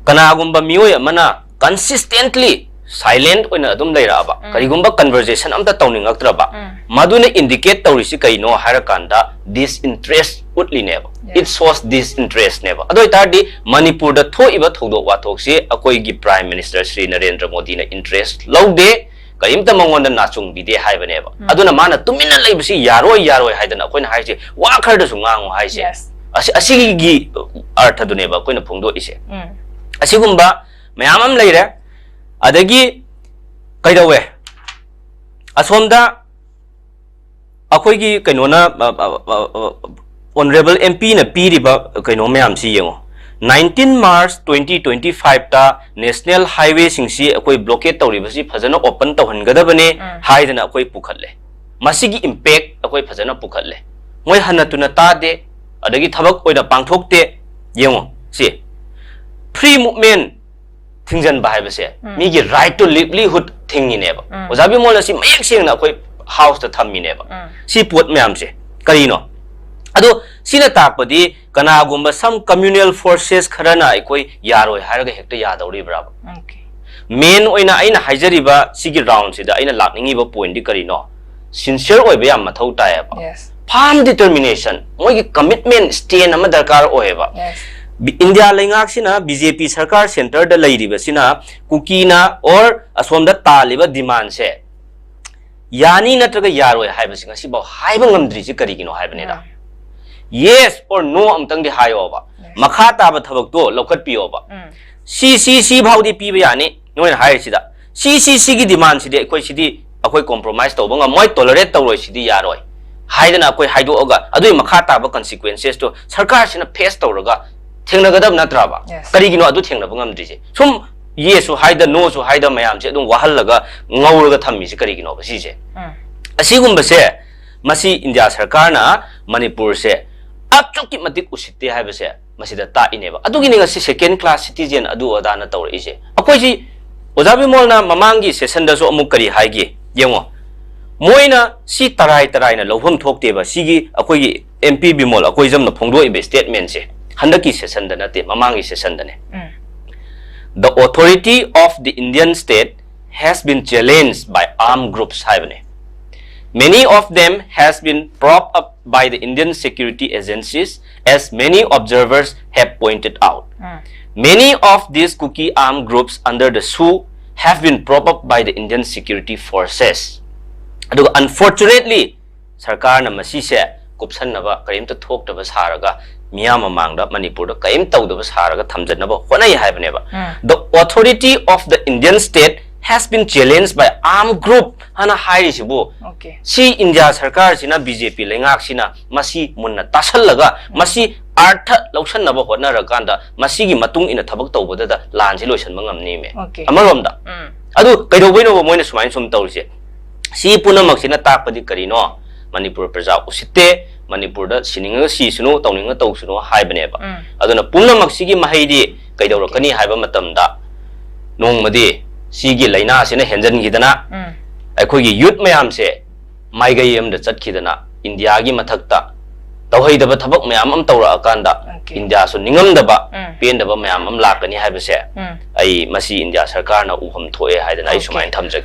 ꯀꯅꯥꯒꯨꯝꯕ ꯃꯤꯑꯣꯏ ꯑꯃꯅ consistently silent ꯑꯣꯏꯅ ꯑꯗꯨꯝ ꯂꯩꯔꯛꯑꯕ, ꯎꯝ꯫ ꯀꯔꯤꯒꯨꯝꯕ conversation ꯑꯝꯇ ꯇꯧꯅꯤꯡꯉꯛꯇ꯭ꯔꯕ, ꯎꯝ꯫ ꯃꯗꯨꯅ indicate ꯇꯧꯔꯤꯁꯤ ꯀꯩꯅꯣ ꯍꯥꯏꯔꯀꯥꯟꯗ disinterest ꯎꯠꯂꯤꯅꯦꯕ꯫ Yes. It shows disinterestꯅꯦꯕ꯫ ꯑꯗꯨ ꯑꯣꯏꯇꯥꯔꯗꯤ ꯃꯅꯤꯄꯨꯔꯗ ꯊꯣꯛꯏꯕ ꯊꯧꯗꯣꯛ ꯋꯥꯊꯣꯛꯁꯤ ꯑꯩꯈꯣꯏꯒꯤ Prime Minister ꯁ꯭ꯔꯤ ꯅꯔꯦꯟꯗ꯭ꯔ ꯃꯣꯗꯤꯅ interest ꯂꯧꯗꯦ, ꯀꯔꯤꯝꯇ ꯃꯉꯣꯟꯗ ꯅꯥꯆꯨꯡꯕꯤꯗꯦ ꯍꯥꯏꯕꯅꯦꯕ꯫ ꯎꯝ꯫ ꯑꯗꯨꯅ ꯃꯥꯅ ꯇꯨꯃꯤꯟꯅ ꯂꯩꯕꯁꯤ ꯌꯥꯔꯣꯏ, ꯌꯥꯔꯣꯏ ꯍꯥꯏꯗꯅ ꯑꯩꯈꯣꯏꯅ ꯍꯥꯏꯁꯦ, ꯋꯥ ꯈꯔꯗꯁꯨ ꯉꯥꯡꯉꯨ ꯍꯥꯏꯁꯦ꯫ Yes. ꯑꯁꯤ, ꯑꯁꯤꯒꯤ ꯑꯔꯊꯗꯨꯅꯦꯕ ꯑꯩꯈꯣꯏꯅ ꯐꯣꯡꯗꯣꯛꯏꯁꯦ꯫ ꯎꯝ꯫ ꯑꯁꯤꯒꯨꯝꯕ ꯃꯌꯥꯝ ꯑꯃ ꯂꯩꯔꯦ꯫ ꯑꯗꯒꯤ ꯀꯩꯗꯧꯋꯦ? ꯑꯁꯣꯝꯗ ꯑꯩꯈꯣꯏꯒꯤ ꯀꯩꯅꯣꯅ, ꯑ, ꯑ, ꯑ, ꯑ, Honourable M Pꯅ ꯄꯤꯔꯤꯕ ꯀꯩꯅꯣ ꯃꯌꯥꯝꯁꯤ ꯌꯦꯡꯉꯣ꯫ Nineteen March twenty twenty fiveꯇ national highwayꯁꯤꯡꯁꯤ ꯑꯩꯈꯣꯏ blockade ꯇꯧꯔꯤꯕꯁꯤ ꯐꯖꯅ open ꯇꯧꯍꯟꯒꯗꯕꯅꯦ ꯎꯝ꯫ ꯍꯥꯏꯗꯅ ꯑꯩꯈꯣꯏ ꯄꯨꯈꯠꯂꯦ꯫ ꯃꯁꯤꯒꯤ impact ꯑꯩꯈꯣꯏ ꯐꯖꯅ ꯄꯨꯈꯠꯂꯦ꯫ ꯃꯣꯏ ꯍꯟꯅ ꯇꯨꯅ ꯇꯥꯗꯦ, ꯑꯗꯒꯤ ꯊꯕꯛ ꯑꯣꯏꯅ ꯄꯥꯡꯊꯣꯛꯇꯦ꯫ ꯌꯦꯡꯉꯣ ꯁꯤ, free movement ꯊꯤꯡꯖꯤꯟꯕ ꯍꯥꯏꯕꯁꯦ ꯎꯝ꯫ ꯃꯤꯒꯤ right to livelihood ꯊꯤꯡꯉꯤꯅꯦꯕ꯫ ꯎꯝ꯫ ꯑꯣꯖꯥ ꯕꯤꯃꯣꯜ ꯑꯁꯤ ꯃꯌꯦꯛ ꯁꯦꯡꯅ ꯑꯩꯈꯣꯏ Houseꯇ ꯊꯝꯃꯤꯅꯦꯕ꯫ ꯎꯝ꯫ ꯁꯤ ꯄꯣꯠ ꯃꯌꯥꯝꯁꯦ ꯀꯔꯤꯅꯣ? ꯑꯗꯣ ꯁꯤꯅ ꯇꯥꯛꯄꯗꯤ ꯀꯅꯥꯒꯨꯝꯕ some communal forces ꯈꯔꯅ ꯑꯩꯈꯣꯏ ꯌꯥꯔꯣꯏ ꯍꯥꯏꯔꯒ ꯍꯦꯛꯇ ꯌꯥꯗꯧꯔꯤꯕ꯭ꯔꯥꯕ? Okay. Main ꯑꯣꯏꯅ ꯑꯩꯅ ꯍꯥꯏꯖꯔꯤꯕ ꯁꯤꯒꯤ roundꯁꯤꯗ ꯑꯩꯅ ꯂꯥꯛꯅꯤꯡꯉꯤꯕ pointꯗꯤ ꯀꯔꯤꯅꯣ? Sincere ꯑꯣꯏꯕ ꯌꯥꯝ ꯃꯊꯧ ꯇꯥꯏꯌꯦꯕ꯫ Yes. Firm determination, ꯃꯣꯏꯒꯤ commitment, stand ꯑꯃ ꯗꯔꯀꯥꯔ ꯑꯣꯏꯌꯦꯕ꯫ Yes. ꯕꯤ-, ꯏꯟꯗꯤꯌꯥ ꯂꯩꯉꯥꯛꯁꯤꯅ, BJP ꯁꯔꯀꯥꯔ centreꯗ ꯂꯩꯔꯤꯕꯁꯤꯅ, ꯀꯨꯀꯤꯅ or ꯑꯁꯣꯝꯗ ꯇꯥꯜꯂꯤꯕ demandꯁꯦ ꯌꯥꯅꯤ ꯅꯠꯇ꯭ꯔꯒ ꯌꯥꯔꯣꯏ ꯍꯥꯏꯕꯁꯤ ꯉꯁꯤꯐꯥꯎ ꯍꯥꯏꯕ ꯉꯝꯗ꯭ꯔꯤꯁꯤ ꯀꯔꯤꯒꯤꯅꯣ ꯍꯥꯏꯕꯅꯤꯗ꯫ Yes or no ꯑꯃꯇꯪꯗꯤ ꯍꯥꯏꯌꯣꯕ꯫ Yes. ꯃꯈꯥ ꯇꯥꯕ ꯊꯕꯛꯇꯣ ꯂꯧꯈꯠꯄꯤꯌꯣꯕ꯫ ꯎꯝ. ꯁꯤ ꯁꯤ ꯁꯤ ꯐꯥꯎꯗꯤ ꯄꯤꯕ ꯌꯥꯅꯤ ꯅꯣꯏꯅ ꯍꯥꯏꯔꯤꯁꯤꯗ꯫ ꯁꯤ ꯁꯤ ꯁꯤꯒꯤ demandꯁꯤꯗꯤ ꯑꯩꯈꯣꯏ ꯁꯤꯗꯤ ꯑꯩꯈꯣꯏ compromise ꯇꯧꯕ ꯉꯝꯃꯣꯏ, tolerate ꯇꯧꯔꯣꯏ, ꯁꯤꯗꯤ ꯌꯥꯔꯣꯏ ꯍꯥꯏꯗꯅ ꯑꯩꯈꯣꯏ ꯍꯥꯏꯗꯣꯛꯑꯒ ꯑꯗꯨꯒꯤ ꯃꯈꯥ ꯇꯥꯕ consequencesꯇꯣ ꯁꯔꯀꯥꯔꯁꯤꯅ face ꯇꯧꯔꯒ ꯊꯦꯡꯅꯒꯗꯕ ꯅꯠꯇ꯭ꯔꯕ? Yes. ꯀꯔꯤꯒꯤꯅꯣ ꯑꯗꯨ ꯊꯦꯡꯅꯕ ꯉꯝꯗ꯭ꯔꯤꯁꯦ? ꯁꯨꯝ yesꯁꯨ ꯍꯥꯏꯗ noꯁꯨ ꯍꯥꯏꯗ ꯃꯌꯥꯝꯁꯦ ꯑꯗꯨꯝ ꯋꯥꯍꯜꯂꯒ ꯉꯧꯔꯒ ꯊꯝꯃꯤꯁꯦ ꯀꯔꯤꯒꯤꯅꯣꯕ ꯁꯤꯁꯦ? ꯎꯝ. ꯑꯁꯤꯒꯨꯝꯕꯁꯦ ꯃꯁꯤ ꯏꯟꯗꯤꯌꯥ ꯁꯔꯀꯥꯔꯅ ꯃꯅꯤꯄꯨꯔꯁꯦ ꯑꯁꯨꯛꯀꯤ ꯃꯇꯤꯛ ꯎꯁꯤꯠꯇꯦ ꯍꯥꯏꯕꯁꯦ ꯃꯁꯤꯗ ꯇꯥꯛꯏꯅꯦꯕ꯫ ꯑꯗꯨꯒꯤꯅꯤ ꯉꯁꯤ second class citizen ꯑꯗꯨ ꯑꯗꯥꯅ ꯇꯧꯔꯛꯏꯁꯦ꯫ ꯑꯩꯈꯣꯏꯁꯤ ꯑꯣꯖꯥ ꯕꯤꯃꯣꯜꯅ ꯃꯃꯥꯡꯒꯤ sessionꯗꯁꯨ ꯑꯃꯨꯛ ꯀꯔꯤ ꯍꯥꯏꯒꯦ ꯌꯦꯡꯉꯣ꯫ ꯃꯣꯏꯅ ꯁꯤ ꯇꯔꯥꯏ ꯇꯔꯥꯏꯅ ꯂꯧꯐꯝ ꯊꯣꯛꯇꯦꯕ꯫ ꯁꯤꯒꯤ ꯑꯩꯈꯣꯏꯒꯤ M P ꯕꯤꯃꯣꯜ ꯑꯀꯣꯏꯖꯝꯅ ꯐꯣꯡꯗꯣꯛꯏꯕ statementꯁꯦ ꯍꯟꯗꯛꯀꯤ sessionꯗ ꯅꯠꯇꯦ, ꯃꯃꯥꯡꯒꯤ sessionꯗꯅꯦ꯫ ꯎꯝ. The authority of the Indian state has been challenged by armed groups ꯍꯥꯏꯕꯅꯦ꯫ Many of them has been propped up by the Indian security agencies, as many observers have pointed out. Mm. Many of these Kuki armed groups under the SoO have been propped up by the Indian security forces. ꯑꯗꯨꯒ unfortunately ꯁꯔꯀꯥꯔꯅ ꯃꯁꯤꯁꯦ ꯀꯨꯞꯁꯟꯅꯕ ꯀꯔꯤꯝꯇ ꯊꯣꯛꯇꯕ ꯁꯥꯔꯒ ꯃꯤꯌꯥꯝ ꯃꯃꯥꯡꯗ ꯃꯅꯤꯄꯨꯔꯗ ꯀꯔꯤꯝ ꯇꯧꯗꯕ ꯁꯥꯔꯒ ꯊꯝꯖꯅꯕ ꯍꯣꯠꯅꯩ ꯍꯥꯏꯕꯅꯦꯕ꯫ Mm. The authority of the Indian state has been challenged by armed group ꯍꯥꯏꯅ ꯍꯥꯏꯔꯤꯁꯤꯕꯨ Okay. ꯁꯤ ꯏꯟꯗꯤꯌꯥ ꯁꯔꯀꯥꯔꯁꯤꯅ B J P ꯂꯩꯉꯥꯛꯁꯤꯅ ꯃꯁꯤ ꯃꯨꯟꯅ ꯇꯥꯁꯜꯂꯒ ꯃꯁꯤ ꯑꯥꯔꯊ ꯂꯧꯁꯟꯅꯕ ꯍꯣꯠꯅꯔꯀꯥꯟꯗ ꯃꯁꯤꯒꯤ ꯃꯇꯨꯡ ꯏꯟꯅ ꯊꯕꯛ ꯇꯧꯕꯗꯗ ꯂꯥꯟꯁꯤ ꯂꯣꯏꯁꯤꯟꯕ ꯉꯝꯅꯤꯃꯦ꯫ Okay. ꯑꯃꯔꯣꯝꯗ ꯎꯝ. ꯑꯗꯨ ꯀꯩꯗꯧꯕꯩꯅꯣꯕ ꯃꯣꯏꯅ ꯁꯨꯃꯥꯏꯅ ꯁꯨꯝ ꯇꯧꯔꯤꯁꯦ? ꯁꯤ ꯄꯨꯝꯅꯃꯛꯁꯤꯅ ꯇꯥꯛꯄꯗꯤ ꯀꯔꯤꯅꯣ? ꯃꯅꯤꯄꯨꯔ ꯄ꯭ꯔꯖꯥ ꯎꯁꯤꯠꯇꯦ, ꯃꯅꯤꯄꯨꯔꯗ ꯁꯤꯅꯤꯡꯉꯒ ꯁꯤꯁꯅꯨ, ꯇꯧꯅꯤꯡꯉ ꯇꯧꯁꯅꯨ ꯍꯥꯏꯕꯅꯦꯕ꯫ ꯎꯝ. ꯑꯗꯨꯅ ꯄꯨꯝꯅꯃꯛꯁꯤꯒꯤ ꯃꯍꯩꯗꯤ ꯀꯩꯗꯧꯔꯛꯀꯅꯤ ꯍꯥꯏꯕ ꯃꯇꯝꯗ ꯅꯣꯡꯃꯗꯤ ꯁꯤꯒꯤ ꯂꯥꯏꯅꯥꯁꯤꯅ ꯍꯦꯟꯖꯟꯈꯤꯗꯅ ꯎꯝ. ꯑꯩꯈꯣꯏꯒꯤ youth ꯃꯌꯥꯝꯁꯦ ꯃꯥꯏꯀꯩ ꯑꯃꯗ ꯆꯠꯈꯤꯗꯅ ꯏꯟꯗꯤꯌꯥꯒꯤ ꯃꯊꯛꯇ ꯇꯧꯍꯩꯗꯕ ꯊꯕꯛ ꯃꯌꯥꯝ ꯑꯃ ꯇꯧꯔꯛꯑꯀꯥꯟꯗ Okay. ꯏꯟꯗꯤꯌꯥꯁꯨ ꯅꯤꯡꯉꯝꯗꯕ, ꯎꯝ. ꯄꯦꯟꯗꯕ ꯃꯌꯥꯝ ꯑꯃ ꯂꯥꯛꯀꯅꯤ ꯍꯥꯏꯕꯁꯦ ꯎꯝ. ꯑꯩ ꯃꯁꯤ ꯏꯟꯗꯤꯌꯥ ꯁꯔꯀꯥꯔꯅ ꯎꯐꯝ ꯊꯣꯛꯑꯦ ꯍꯥꯏꯗꯅ ꯑꯩ Okay. ꯁꯨꯃꯥꯏꯅ ꯊꯝꯖꯒꯦ꯫